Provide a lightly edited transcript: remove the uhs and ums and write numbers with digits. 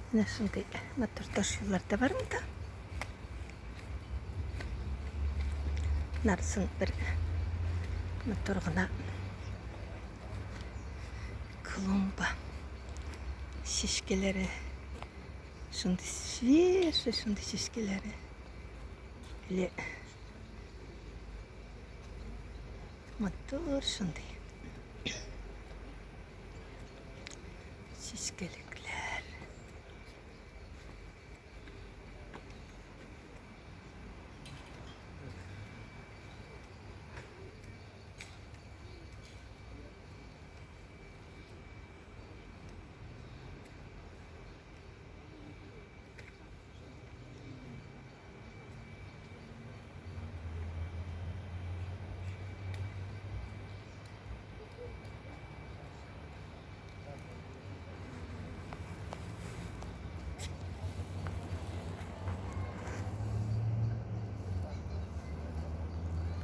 Менә шундый матур таш юллар да бар монда. Нарсын бер матур гына клумба чәчкәләре. Шундый свежий, шундый чәчкәләре. Әле матур шундый. Чәчкәлекләр.